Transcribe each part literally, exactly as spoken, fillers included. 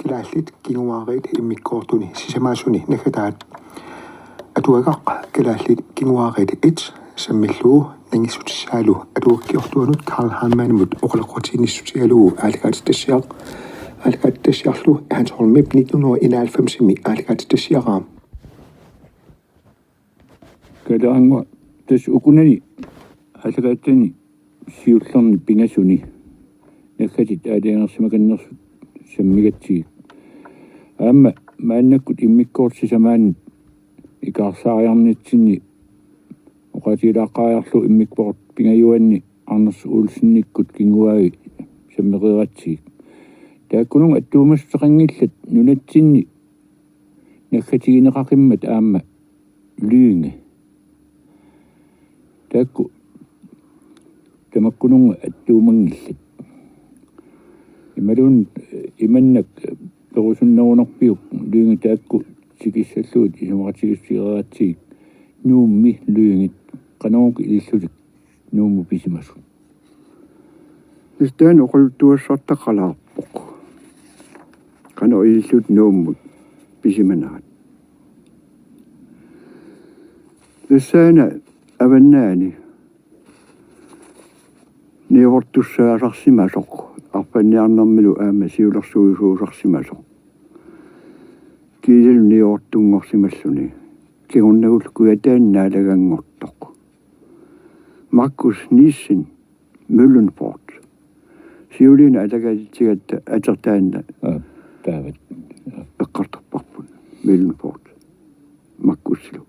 Kalaallit kinguaariit immikkoortuni sisamaasuni naggataat. Atuagaq Kalaallit kinguaariit et sammillugu nangissutissaalu atuakkiortuanut Karl Heilmannimut oqaloqatiginnissutigalugu aallakaatitassiaq. Aallakaatitassiarlu Hans Holmip nitten hundrede og enoghalvfemsimi aallakaatitassiaraa. Kalaannguaq, tassa ukunani aallakaatitani siullerni pingasuni naggatit aalajangersimakannersut sammigatsigit. Aamma maannakkut immikkoortut sisamaannut ikaarsaariarnitsinni oqaatigilaaqqaariarlugu immikkoortut pingajuanni Anders Olsenikkut kinguaavi sammereeratsigit. Taakkununnga attuumassuteqanngillat nunatsinni naggatigineqaqimmat aamma lynge. Taakku tamakkununnga attuumanngillat. Imaluunniit, eh, imannak perusunnerunarpiuk lynge taakku tikissallugit isumaqatigiissutigereeratsigit Nuummi lyngit qanorooq ilillutik Nuummut pisimasut. Tassa taanna oqaluttuassartaqalaarpoq. Qanoq ilillutik Nuummut pisimanerat. Tassaana avannaani niuertussaasarsimasoq, arfanniarnermilu aamma siulersuisuusarsimasoq. Kiisalu niuertunngorsimalluni. Kingornagullu Kujataani naalaganngortoq. Markus Nissen Møllenfort. Siuliini aallakaatitsigatta atertaanna. Aa, taavat. Aa. Eqqartorparput Møllenfort. Markusilu.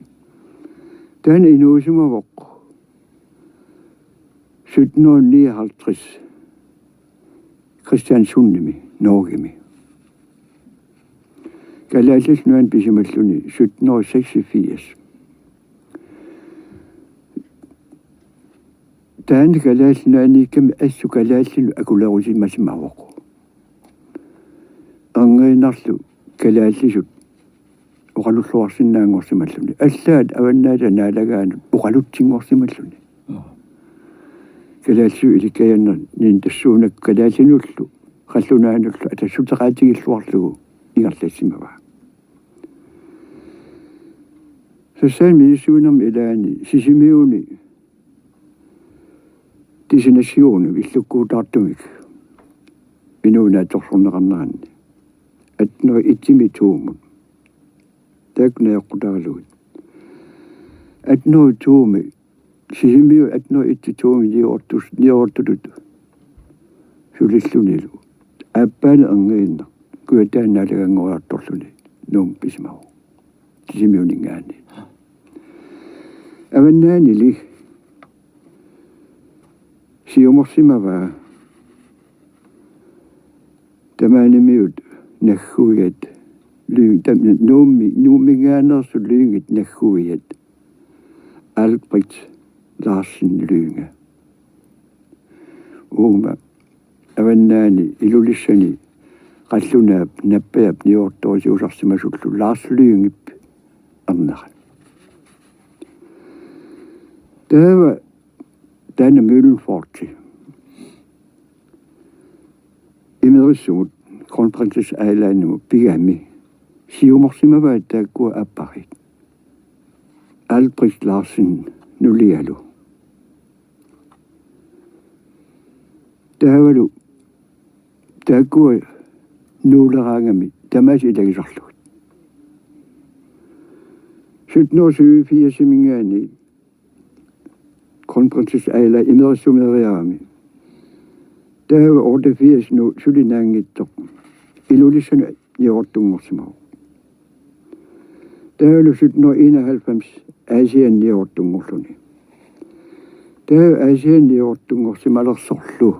Taanna inuusimavoq sytten hundrede nioghalvtreds Kristiansundimi, Norgemi. Kalaallit Nunaanni pisimalluni sytten hundrede seksogfirs. Taanna Kalaallit Nunaanniikkami assut kalaallinut akulerusimasimavoq. Erniinnarlu kalaallisut oqalulluarsinnaanngorsimalluni. Allaat avannaata naalagaanut oqalutsinngorsimalluni. Kalaallisut ilikkajannerni tassuunakkut kalaallinullu qallunaanullu atassuteqaatigilluarlugu ingerlassimavaa. Tassaana misissuinermi ilaani Sisimiuni destinationip illukkuutaartumik inuuneq atorluarneqarneranni atten hundrede et-imi to-mut. Taakku najoqqutaralugit. Atten hundrede to-mi, Sisimiut atten hundrede et-i to-mi niuertus-, niuertutut sulillunilu. Aappaani erniinnaq Kujataani naalaganngoriartorluni Nuummut pisimavoq. Sisimiuninngaanniit. Avannaanili siumorsimavaa tamaanimiut nagguiat, ly-, tam-, Nuummi-, Nuumminngaanneersut lyngit nagguiat Albrecht Larsen Lynge. Uuma avannaani Ilulissani qallunaap nappajap niuertorisiusarsimasullu Lars Lyngep ernera. Taava taanna Møllenforti imerissumut Kronprinsesse Islandimut pigami siumorsimavaat taakkua aappariit. Albrecht Larsen nulialu. Taavalu taakkua nuuleraangami tamaasa ilagisarlugit. Sytten hundrede syvogfirsiminngaanniit Kronprinsesse Island imerissumeriarami. Taava otteogfirs-inut suli naanngitsoq Ilulissani niuertunngorsimavoq. Taavalu sytten hundrede enoghalvfems Aasianni niuertunngorluni. Taava Aasianni niuertunngorsimalersorlu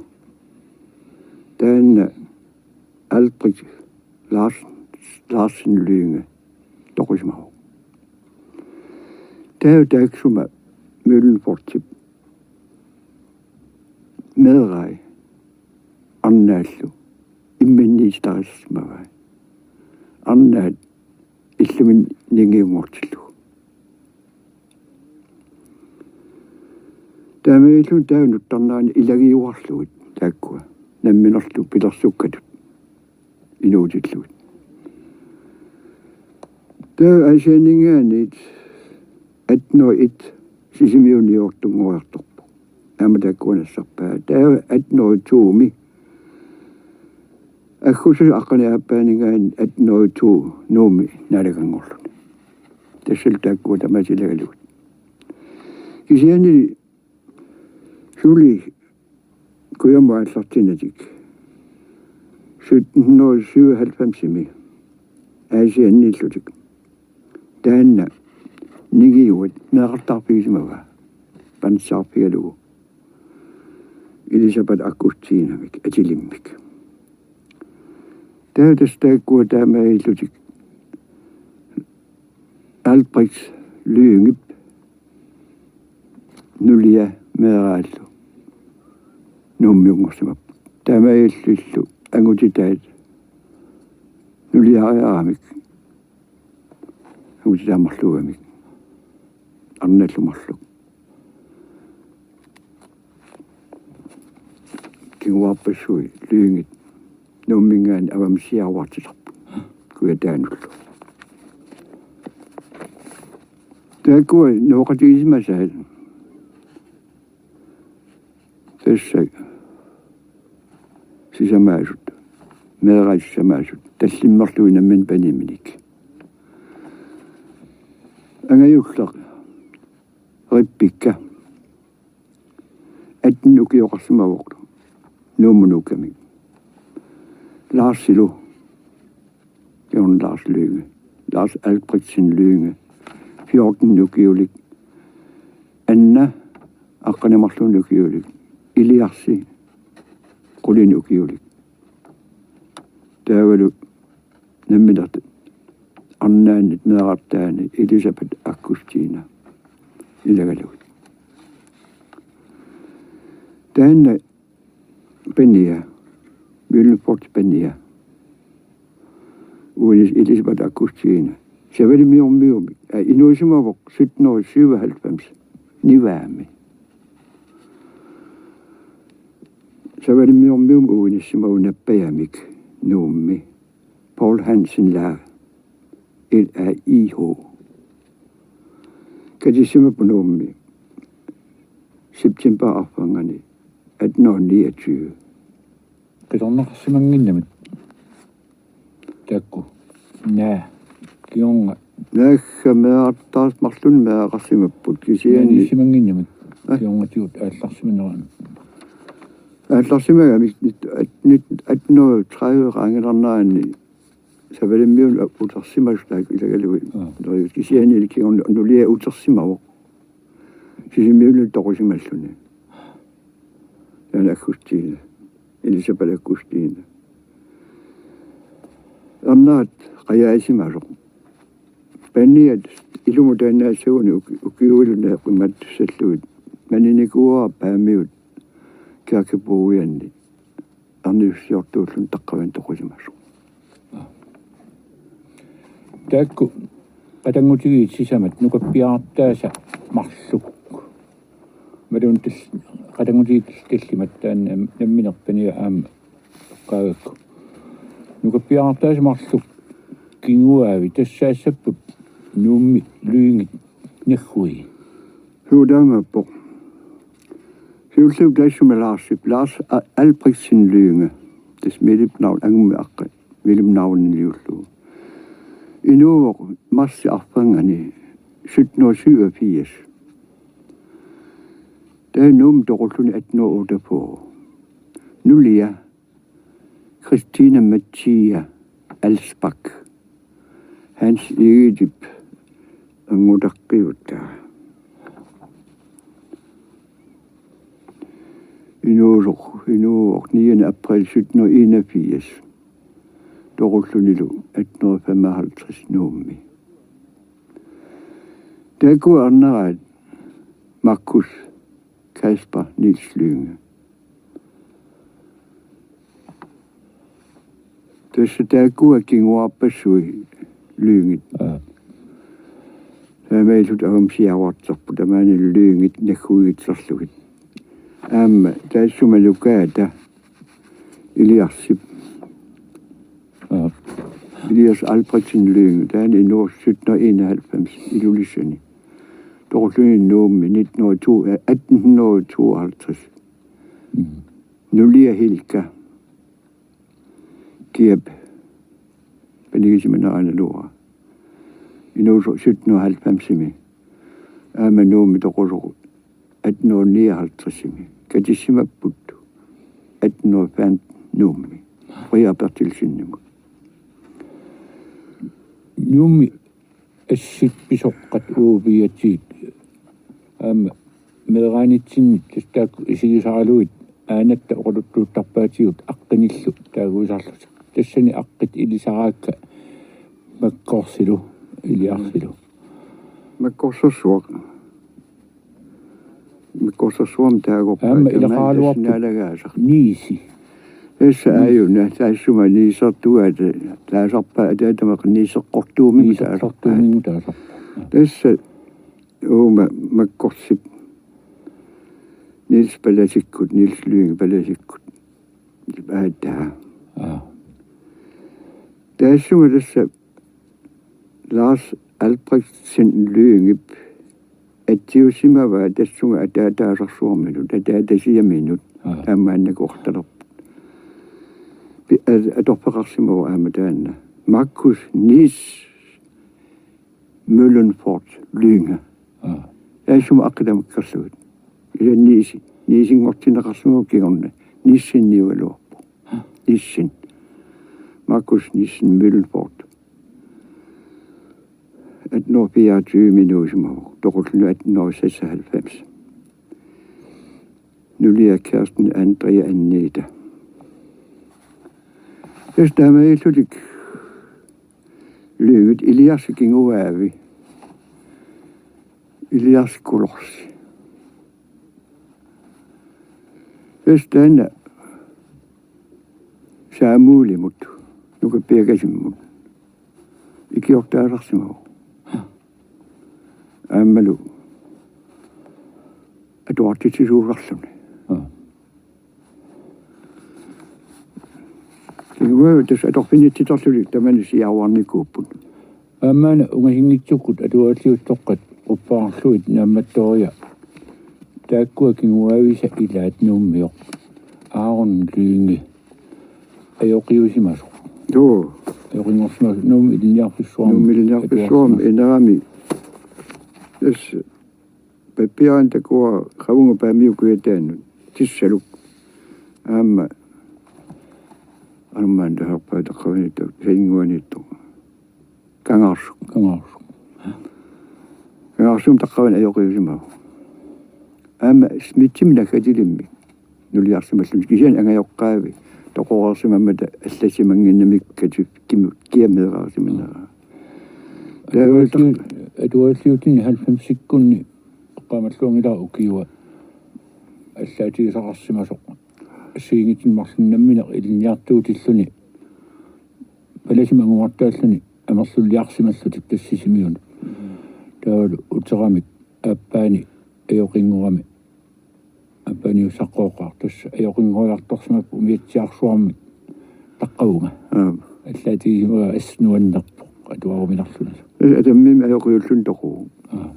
taanna Albrecht Larsen, Larsen Lynge toqusimavoq. Taava taassuma Møllenfortip meerai arnaallu imminniittarisimavai. Arnaat illuminniunngortillugu. Taamaalilluni taava nuttarnerani ilagiuarlugit taakkua namminerlu pilersukkatut inuutillugit. Taava Aasianninngaanniit atten hundrede og en Sisimiuniortunngoriartorpoq. Aamma taakkua nassarpaat. Taava atten hundrede og to-mi Aggustip aqqaneq-aappaaninngaanniit atten hundrede og to Nuummi naalaganngorluni. Tassalu taakkua tamaasa ilagalugit. Kisianni suli kujamut aallartinnatik sytten hundrede syvoghalvfems-imi Aasianniillutik. Taanna ningiuat meerartaarfigisimavaa, panissaarfigalugu Elisabeth Augustinamik atilimmik. Taava tassa taakkua taamaalillutik Albrecht Lyngep nulia meeraallu Nuummiunngorsimapput. Taamaalillunilu angutitaat nuliariaramik angutitaat marluugamik arnallu marluk. Kinguaarpassuit Lyngit Nuumminngaanniit avammisiaruartitsisarput kujataanullu. Taakkua nooqatigisimasaat tassa sisamaasut, meeraatit sisamaasut, tallimmerlugit nammineq paniminik. Angajulleq Rebekka atten ukioqarsimavoq Nuummut nuukkamik. Larsilu, Jørgen Lars Lynge, Lars Albrechtsen Lynge, fjorten ukiulik. Anna aqqaneq-marlunnik ukiulik. Iliarsi qulinik ukiulik. Taavalu nammineq arnaannit meerartaani Elisabeth Augustina ilagalugit. Taanna pania, Myllenfort pania, uinis Elisabeth Augustina, Savalimmiormiumik, aa, inuusimavoq sytten hundrede syvoghalvfems Nivaami. Savalimmiormiumik uinissimavoq nappajamik Nuummi. Poul Hansen Lae, L A I H. Katissimapput Nuummi september arfernganni atten hundrede niogtyve. Qitornaqarsimannginnamik taakku. Naa, kingorna. Naagga meerartaarsimapput marlunnik meeraqarsimapput kisianni. Naaniissimannginnamik. Aa. Kingornatigut aallarsimanerani. Aallarsimagamik nit-, nit-, atten hundrede tredive qaangilernerani Savalimmiunut utersimasut taakku ilagalugit. Aa. Neriut kisianni kingorna nulia utersimavoq Sisimiunilu toqusimalluni. Taanna Augustina, Elisabeth Augustina. Arnaat qajaasimasoq. Paniat ilumut taannaassagunik uki-, ukiuiluni imaattussallugit. Maninikuuara Paamiut kirkebogianni arnisussiortuulluni taqqavani toqusimasoq. Taakku qatanngutigiit sisamat nukappiarartaasa marluk. Imaluunniit tal-, qatanngutigiit tallimat taanna nam-, nammineq pania aamma eqqaagakku. Nukappiarartaasa marluk kinguaavi tassaassapput Nuummi Lyngit naggui. Suu taamaappoq. Siulliup taassuma Larsip, Lars A-, Albrechtsen Lynge. Tassa mellemnavn, angummi aqqat mellemnavniliullugu. Inuuvoq marsip arfernganni sytten hundrede syvogfirs. Taava Nuummut toqulluni atten hundrede otteogfyrre. Nulia Christine Mathias Alsbach, Hans Egedep angutaqqiutaa. Inuusoq, inuuvoq niende april sytten hundrede enogfirs. Toqullunilu atten hundrede femoghalvtreds Nuummi. Taakkua arnaraat Markus Kasper Niels Lynge. Tassa taakkua kinguaarpassuit Lyngit. Aa. Taamaalillutik avammisiaruartitsisarput tamaani Lyngit nagguigitserlugit. Aamma taassuma Nukaata Iliarsip. Aa. Elias Albrechtsen Lynge, taanna inuusoq sytten hundrede enoghalvfems Ilulissani. Toqulluni Nuummi nitten hundrede og to, eh, atten hundrede og tooghalvtreds. Mm. Nulia Hilka. Kiap. Panigisimanera naluara. Inuusoq sytten hundrede og halvfemsimi. Aamma Nuummi toqusoq atten hundrede nioghalvtredsimi. Katissimapput atten hundrede femten Nuummi. Frederik Berthelsenimut. Nuummi assit pisoqqat uagut piiatigut. Aamma meeraanitsinnit tassa taakku isigisaralugit aanatta oqaluttuuttarpaatigut aqqinillu taaguisarlutik. Tassani aqqit ilisaraakka Makkorsilu, Iliarsilu. Makkorsersuaq. Mikkorsersuarmi taagorpaat. Aamma tamaani ilaqaraluarpoq tassa naalagaasaq. Niisi. Tassa aajuna taassuma niisertugaat taasarpaat ataatamak niiseqqortuuminnga taasarpaat. Niiseqqortuuminnga taasarpaat. Tassa uuma Makkorsip Niels Palasikkut, Niels Lynge Palasikkut. Aataa. Aa. Taassuma tassa Lars Albrechtsen Lyngep atsiussimavaa tassunga ataataasarsuarminut, ataatasiaminut, aa, taamaannakoqartalerput. Pi-, a-, atorfeqarsimavoq aamma taanna. Markus Niels Møllenfort Lynge. Aa. Taassuma aqqit tamakkerlugit. Ila Niisi, Niisinngortinneqarsimavoq kingorna. Nielsen niugaluarpoq. Nielsen. Markus Nielsen Møllenfort. Atten hundrede fireogtyve inuusimavoq. Toqulluni atten hundrede seksoghalvfems. Nulia Kirsten Andrea Agnete. Tassa taamaalillutik Lyngit Iliarsi kinguaavi. Iliarsi Kulorsi. Tassa taanna Saamuulimut, Nukappiakasimmut, ikiortaasarsimavoq. Aammalu atuartitsisuusarluni. Aa. Kinguaavi tassa atorfinitsiterlutik tamanit siaruarnikuupput. Aamma una ungasinngitsukkut atualliuttoqqat uppaarlugit naammattooriarlugit. Taakkua kinguaavisa ilaat Nuummiut. Aaron Lynge. Ajoqiusimasoq. Joo. Ajoqinngorsimasoq Nuummi Ilinniarfissuarmi. Nuummi Ilinniarfissuarmi atuarsimasoq. Inerami. Tassa pappiarani takuara qavunga Paamiut kujataanut. Tissaluk. Aamma. Aamma taharpaa taqqavaniittoq, saginnguaniittoq. Kangaarsuk. Kangaarsuk. Kangaarsummi taqqavani ajoqiusimavoq. Aamma Smithimik nakkatilimmik nuliarsimallutik. Kisianni angajoqqaavi toqoreersimammata allassimannginnamikku kati-, kimu-, kia meerarsimaneraa. Taava atualliu-, atualliutini halvfemsikkunni eqqaamalluanngilara ukiua allaatigisaqarsimasoq. Assigiinngitsunik marlunnik nammineq ilinniartuutilluni. Palasimik anguartaalluni amerlulliarsimallutik tassa Sisimiunut. Taavalu uteramik aappaani ajoqinngorami. Aappaaniussaqqooqaaq tassa ajoqinngoriartorsimapput umiatsiarsuarmik taqqavunga. Aap. Allaatigisimavaa assut nuannerpoq atuaruminarluni. Tassa Atammimi ajoqiulluni toquvoq. Aap.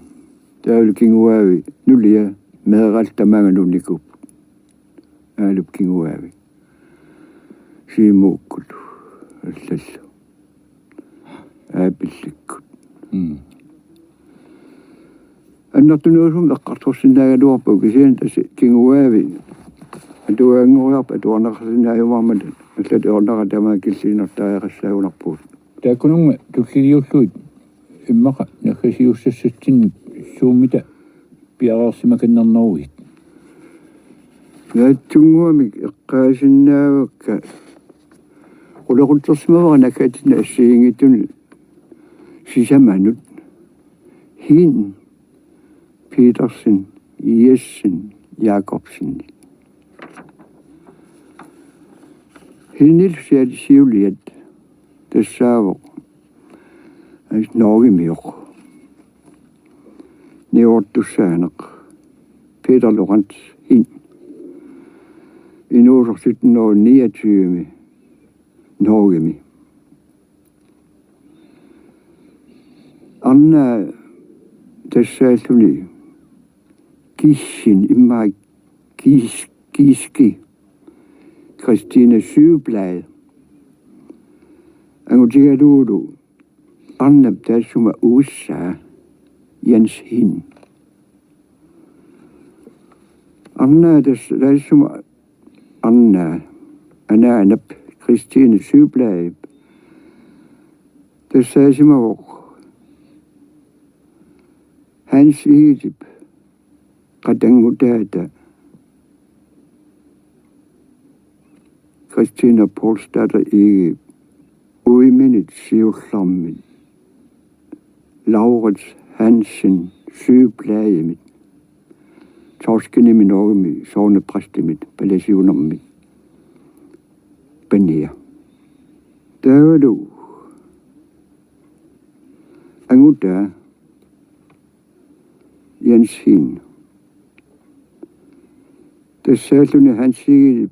Taavalu kinguaavi nulia meeraallu tamaanga nuunnikuupput. Aalup kinguaavi. Siimuukkut allallu. Aapillikkut. Mm. Annertunerusumik eqqartorsinnaagaluarpagut kisianni tassa kinguaavi atuaganngoriarpat atuarneqarsinnaajumaarmata allatut ajornaqaaq tamaat killiinnartariaqassaagunarpugut. Taakkununnga tulliliullugit immaqa naggasiussassatsinnut suummita piareersimakannernerugit? Naatsunnguamik eqqaasinnaavakka qulequtsersimavara naggatinnut assigiinngitsunut sisamanut Hin Petersen Jessen Jakobsen. Hinil sial-, siuliat tassaavoq Norgemioq. Niuertussaaneq Peter Lorentzen. Inuusoq sytten hundrede niogtyve Norgemi. Arnaa tassaalluni Kiissin immaqa Kiis-, Kiiski Christine Syblad. Angutigalugulu arnap taassuma uussaa Jens Hin. Arnaa tas-, taassuma arnaa anaanap Christine Syblad tassaasimavoq Hans Egedep qatanngutaata Christina Poulsdatter Egedep uiminit siullermit Laurits Hansen Sybladimit Torskenimi Norgemi sognepræstimit palasiunermit pania. Taavalu angutaa Jens Hin. Tassaalluni Hans Egedep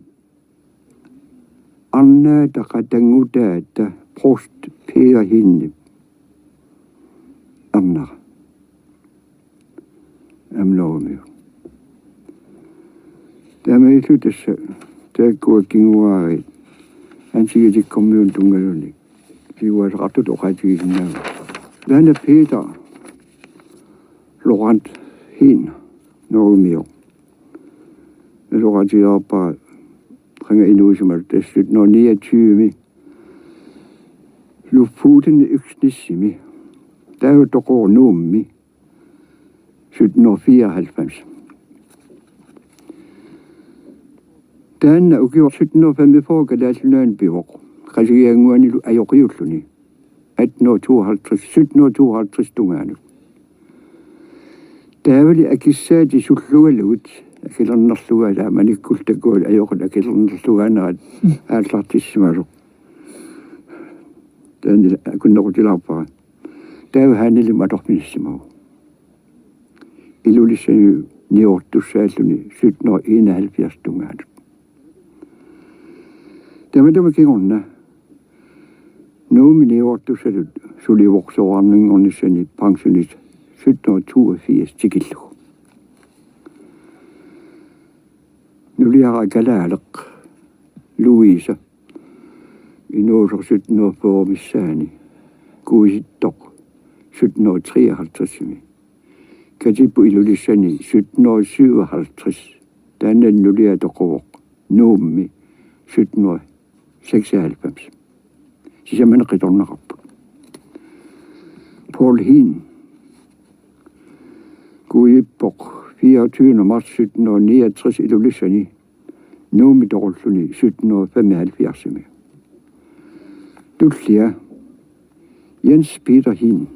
arnaata qatanngutaata provst Peter Hinip arnara. Amlormiu. Taamaalilluta tassa taakkua kinguaariit Hans Egedekkormiunut tunngasunut siuaasaqartutut oqaatigisinnaavat. Taanna Peter Laurent Hin Norgemioq. Nasoqatigaarpara qanga inuusimasoq, tassa sytten hundrede niogtyve-mi Lofoten Øksnesimi. Taava toqovoq Nuummi sytten hundrede fireoghalvfems. Taanna ukioq sytten hundrede femogfyrre Kalaallit Nunaanni pivoq. Qasigiannguanilu ajoqiulluni. Atten hundrede tooghalvtreds, sytten hundrede tooghalvtreds tungaanut. Taavali akissaati sullugalugit, akilernerlugaat, manikkullu takuat ajoqit akilernerlugaanerat aallartissimasoq. Taanna akunnequtilaarpara. Taava Hanelimi atorfinissimavoq. Ilulissani niuertussaalluni sytten hundrede enoghalvfjerds tungaanut. Tamatuma kingorna Nuummi niuertussatut sulivoq soraarninngornissani pensionist sytten hundrede toogfirs tikillugu. Nuliara kalaaleq Louise inuusoq sytten hundrede fyrre missaani, kuisittoq sytten hundrede treoghalvtreds-imi. Katippoq Ilulissani sytten hundrede syvoghalvtreds. Taanna nulia toqovoq Nuummi sytten hundrede seksoghalvfems. Sisamanik qitornaqarput. Poul Hin kuisippoq fireogtyvende marts sytten hundrede niogtres Ilulissani Nuummi toqulluni sytten hundrede femoghalvfjerds-imi. Tullia Jens Peter Hin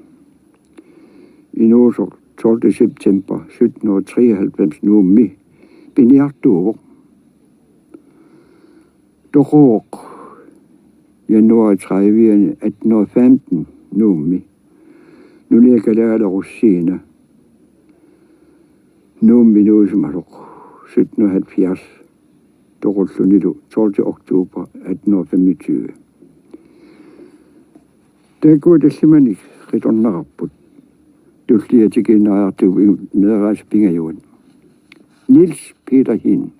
inuusoq tolvte september sytten hundrede treoghalvfems Nuummi piniartuuvoq. Toqovoq januar tredive atten hundrede femten Nuummi. Nulia kalaaleq Rosina Nuummi inuusimasoq sytten hundrede halvfjerds toqullunilu tolvte oktober atten hundrede femogtyve. Taakkua tallimanik qitornaqarput. Tullia tikiinnariartigu meeraasut pingajuat. Niels Peter Hin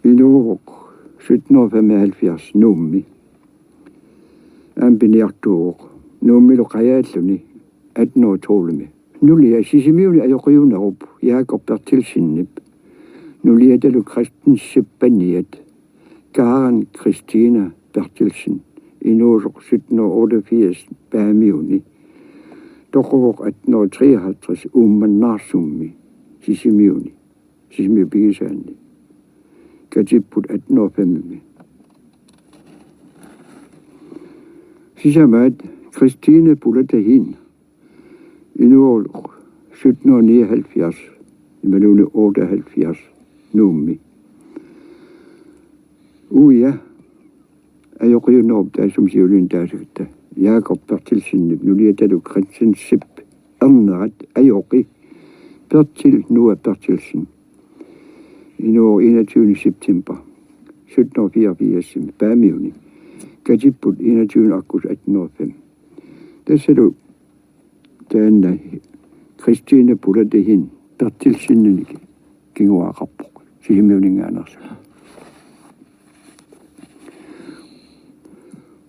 inuuvoq sytten hundrede femoghalvfjerds Nuummi. Aamma piniartuuvoq Nuummilu qajaalluni atten hundrede tolv-imi. Nulia Sisimiuni ajoqiunerup Jakob Berthelsenip nuliatalu Christensip paniat Karen Christina Berthelsen inuusoq sytten hundrede otteogfirs Paamiuni. Toqovoq atten hundrede treoghalvtreds Uummannaarsummi Sisimiuni, Sisimiut pigisaanni. Katipput atten hundrede fem-imi. Sisamaat Christine Bulata Hin inuuvoq sytten hundrede nioghalvfjerds imaluunniit otteoghalvfjerds Nuummi. Uia ajoqiunerup taassuma siuliini taasagatta Jakob Berthelsenip nuliatalu Christensip ernerat ajoqi Bertel Noah Berthelsen inuuvoq enogtyvende september sytten hundrede fireogfirs Paamiuni. Katipput enogtyvende august atten hundrede og fem. Tassalu taanna Christine Pouladahin Berthelsenimik kinguaaqarpoq, Sisimiuninngaanneersoq.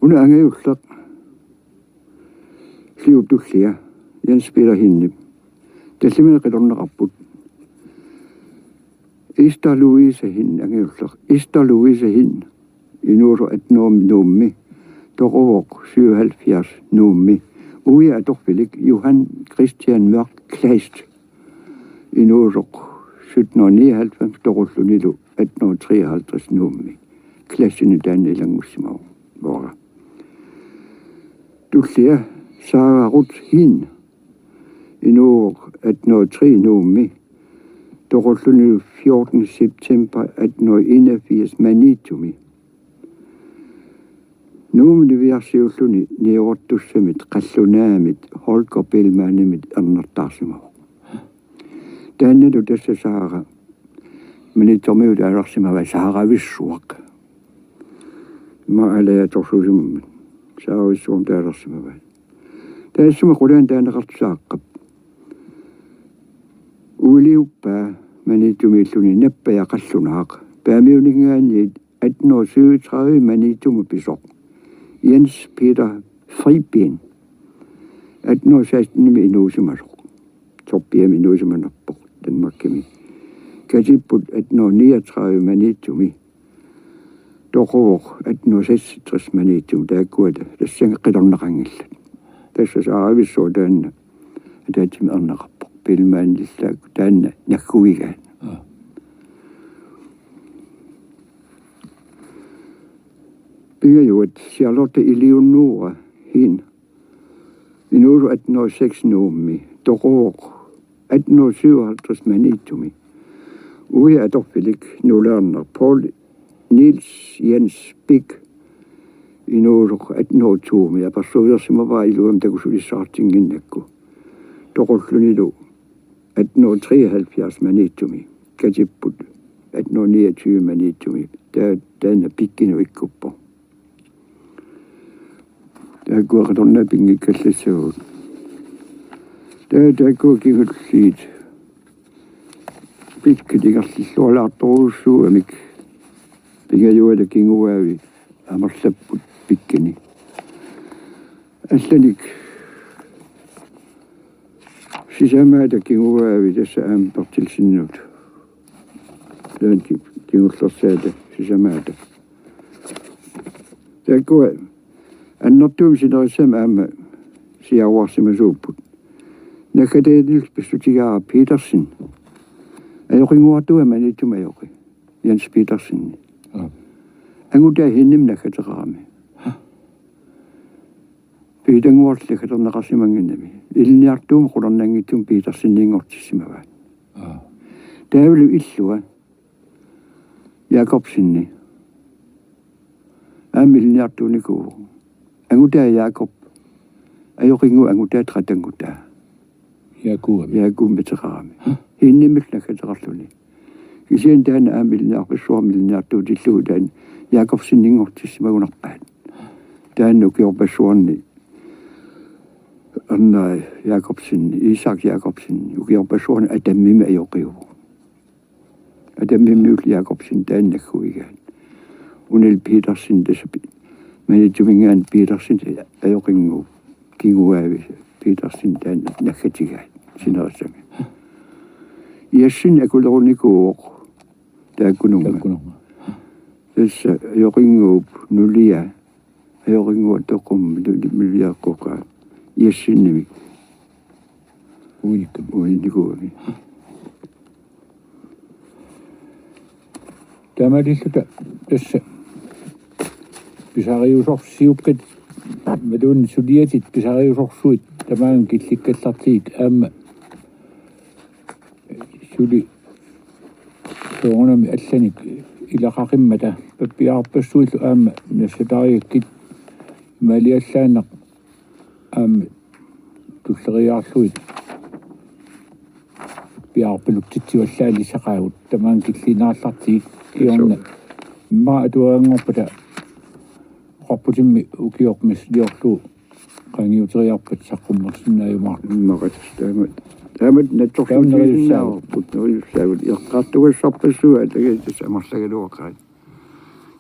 Una angajulleq Liup tullia, Jens Peter Hind. Tallimanik qitornaqarput. Esther Louise Hind angajulleq. Esther Louise Hind, inuusoq atten hundrede Nuummi, toquvoq syvoghalvfjerds Nuummi. Uia atorfilik Johan Christian Mørch Kleist, inuusoq sytten hundrede nioghalvfems, toqullunilu atten hundrede treoghalvtreds Nuummi. Kleistinut taanna ilanngussimavara. Tullia Sara Ruth Hind, inuuvoq atten hundrede tre Nuummi, toqullunilu fjortende september atten hundrede enogfirs Maniitsumi. Nuummi niviarsiulluni niuertussamit qallunaamit Holger Bellmanimit ernertaarsimavoq. Taannalu tassa Sara Maniitsumiut taasarsimavai, Saravissuaq. Ima aalajatorsuusimammat Saravissuarmut taasarsimavai. Taassuma qulaani taaneqartusaaqqap. Uiliuppaa Maniitsumiilluni nappaja qallunaaq. Paamiuninngaanniit atten hundrede syvogtredive Maniitsumi pisoq, Jens Peter Friben, atten hundrede sekstenimi inuusimasoq. Sorpiami inuusimanerpoq Danmarkimi. Katipput atten hundrede niogtredive Maniitsumi. Toquvoq atten hundrede seksogtres Maniitsumi. Taakkua tassa qitornaqanngillat. Tassa Saravissuaq taanna ataatsimik erneqarpoq. Bellmanillu taanna nagguigaat. Aa. Pingajuat Charlotte Eleonora Hind, inuusoq atten hundrede seks Nuummi, toquvoq atten hundrede syvoghalvtreds Maniitsumi. Uia atorfilik nulaarneq Poul Niels Jens Bech, inuusoq atten hundrede to-mi, apersuilersimavara iluamik takusulissaartinnginnakku. Toqullunilu atten hundrede treoghalvfjerds Maniitsumi, katipput atten hundrede niogtyve Maniitsumi. Taa-, taanna Bechinut ikkuppoq. Taakkua qitornaat pinngikkallassavagut. Taa-, taakkua kingulliit Bechit ingerlallualaartorujussuugamik. Pingajuata kinguaavi amerlapput Bechini. Allanik sisamaata kinguaavi tassa aamma Berthelsenimut. Taanna ki-, kingullersaata sisamaata. Taakkua annertuumik sinerissami aamma siaruarsimasuupput. Naggataanillu pissutigaara Petersen. Ajoqinnguartugaa Maniitsumi ajoqi. Jens Petersen. Aa. Angutaa Hindimik naggateqarami. Petersenimut naggaterneqarsimannginnami. Ilinniartuumik qularnanngitsumik Peterseninngortissimavaat. Aa. Taavalu illua Jakobsen. Aamma ilinniartuunikuuvoq. Angutaa Jakob. Ajoqinnguup angutaa trettenngutaa. Jakob. Jakob ateqarami. Hindimillu naggateqarluni. Kisianni taanna aamma ilinniarpassuarnik ilinniartuutillugu taanna Jakobseninngortissimagunarpaat. Taanna ukiorpassuarni Anna Jakobsen, Isak Jakobsen, ukiorpassuarni Adamimi ajoqiuvoq. Adamimiullu Jakobsen taanna nagguigaat. Unali Petersen tassa pi-, Maniitsuminngaanniit Petersen ajoqinnguup kinguaavi Petersen taanna naggatigaat sinerissami. Jessen akulerunikuuvoq taakkununnga. Taakkununnga. Tassa ajoqinnguup nulia, ajoqinnguup toqummi nu-, nuliaqqoqaa Jessenimik. Uinikkami. Uinikuugami. Taamaalilluta tassa pisariusorsiukkat imaluunniit suliatit pisariusorsuit tamaanga killikkallartigit aamma suli soorunami allanik ilaqaqimmata pappiarpassuillu aamma nassatarigakkit imaaliallaannaq aamma tulleriiaarlugit piaarpaluttitsivallaallissaqaagut tamaanga killiinnarallartigit kingorna immaqa atuaganngorpata Papputimmi ukioq missiliorlugu qaangiuteriarpat saqqummersinnaajumaartoq. Immaqatis taamat. Taamat natsorsuutigisinnaavoq. Taamat neriussaagut. Neriussaagut. Eqqartugassarpassuit atagiit tassa amerlagaluaqaat.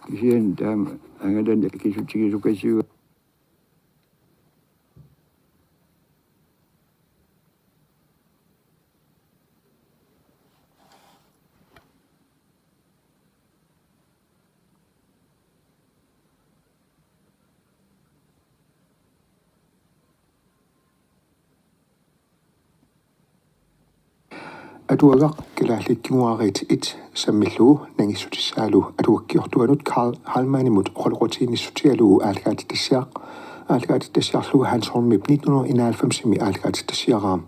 Kisianni taama angalani akisutigisukasiugaa. Atuagaq Kalaallit Kinguaariit et sammillugu nangissutissaalu atuakkiortuanut Karl Heilmannimut oqaloqatiginnissutigalugu aallakaatitassiaq, aallakaatitassiarlugu Hans Holmip nitten hundrede enoghalvfemsimi aallakaatitassiaraa.